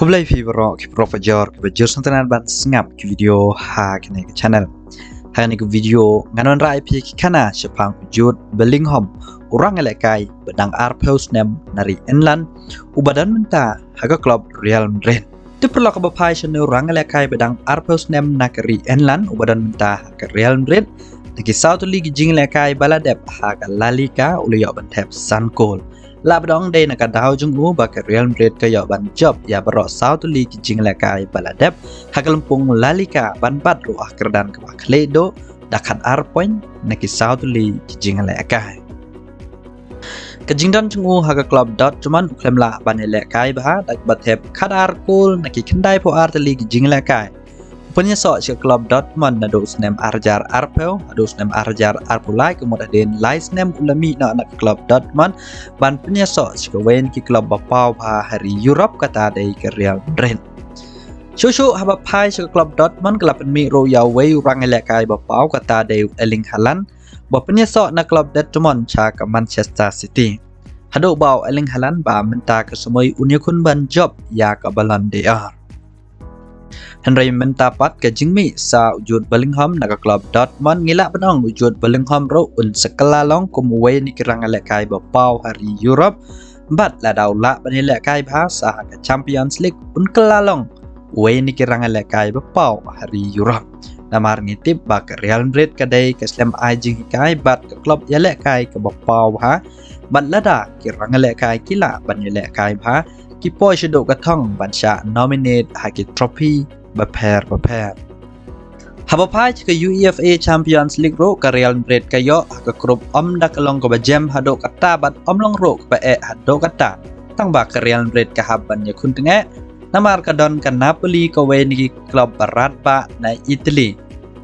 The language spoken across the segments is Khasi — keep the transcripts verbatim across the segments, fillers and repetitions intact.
Khublei phi baroh ki paralok bajur, ki bajur sngewtynnad ban sngap ki video ha kane ka channel. Ha kane ka video ngan wanrah ïa phi ki khana shaphang u Jude Bellingham, u rangïalehkai ba dang arphew snem na ri England, uba don mynta ha ka klub Real Madrid. Te paralok, haba phai sha une u rangïalehkai ba dang arphew snem na ka ri England, uba don mynta ha ka Real Madrid, na ki saw tylli ki jingïalehkai ba la dep ha ka La Liga u la ïoh ban thep san kol. Lah ba dang dei na ka daw jong u ba ka Real Madrid ka ïoh ban jop ïa baroh saw tylli ki jingïalehkai ba la dep ha ka lympung La Liga, ban bat ruh ha ka kyrdan kaba khlieh duh da khatar point na ki saw tylli ki jingïalehkai. Ka jingdon jong u ha ka klub Dortmund, u khlem lah ban ïalehkai bha da kaba thep khatar kol na ki khyndaiphew ar tylli ki jingïalehkai. U pynïasoh sha ka klub Dortmund naduh u snem ar hajar arphew haduh u snem ar hajar arphew lai, ka mut hadien lai snem u la mih noh na ka klub Dortmund ban pynïasoh sha kawei na ki klub ba paw bha ha ri Europe, kata dei ka Real Madrid. Shuh shuh haba phai sha ka klub Dortmund, ka la pynmih ruh ïa uwei u rangïalehkai ba paw, kata dei u Erling Haaland, ba pynïasoh na klub Dortmund sha ka Manchester City. Haduh ba u Erling Haaland ba mynta ka samoi un ïakhun ban jop ïa ka Ballon d'Or. Hynrei mynta pat ka jingmih sa u Jude Bellingham na ka klub Dortmund, ngi lah ban ong u Jude Bellingham ruh un sa kylla long kum uwei na ki rangïalehkai ba paw ha ri Europe. Bad lada u lah ban ïalehkai bha sa ha ka Champions League, un kylla long uwei na ki rangïalehkai ba paw ha ri Europe. Namar ngi tip ba ka Real Madrid ka dei ka slem ai jinghikai bad ka klub ïalehkai kaba paw bha. Bad lada ki rangïalehkai ki lah ban ïalehkai bha, ki poi shaduh ka thong ban shah nominate ha ki trophy bapher bapher. Haba phai sha ka UEFA Champions League ruh, ka Real Madrid ka ïoh ha ka group ym da ka long kaba jem haduh katta bad ym long ruh kaba eh haduh katta. Tang ba ka Real Madrid ka hap ban ïakhun tyngeh, namar ka don ka Napoli, kawei na ki klub ba radbah na Italy.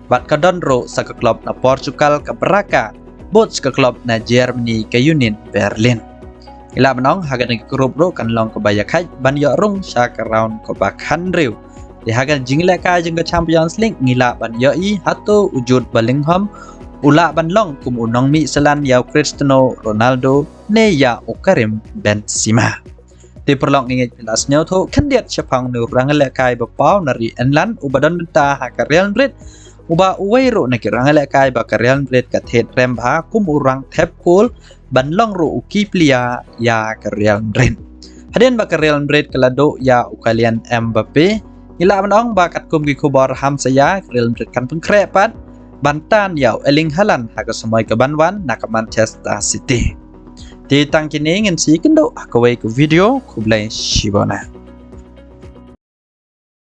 Bad ka don ruh sa ka klub na Portugal ka Braga, bad sa ka klub na Germany ka Union Berlin. Ngi lah ban ong ha kane ka group ruh kan long kaba ïakhaid ban ïoh rung sha ka round kaba khathynriew. Te ha ka jingïalehkai jong ka Champions League ngi lah ban ïohi hato u Jude Bellingham u lah ban long kum u nongmihsland ïa u Cristiano Ronaldo ne ïa u Karim Benzema. Te paralok, ngi ngeit phi la sngewthuh khyndiat shaphang une u rangïalehkai ba paw na ri England uba don mynta ha ka Real Madrid, uba uwei ruh na ki rangïalehkai ba ka Real Madrid ka thied rem bha kum u rangthep kol ban long ruh u key player ïa ka Real Madrid. Hadien ba ka Real Madrid ka la duh ïa u Kylian Mbappe, ngi lah ban ong ba katkum ki khubor hamsaïa, ka Real Madrid kan pynkhreh pat ban tan ïa u Erling Haaland ha ka samoi kaban wan na ka Manchester City. Te tang kine, ngin sa ïakynduh ha kawei ka video. Khublei shibun.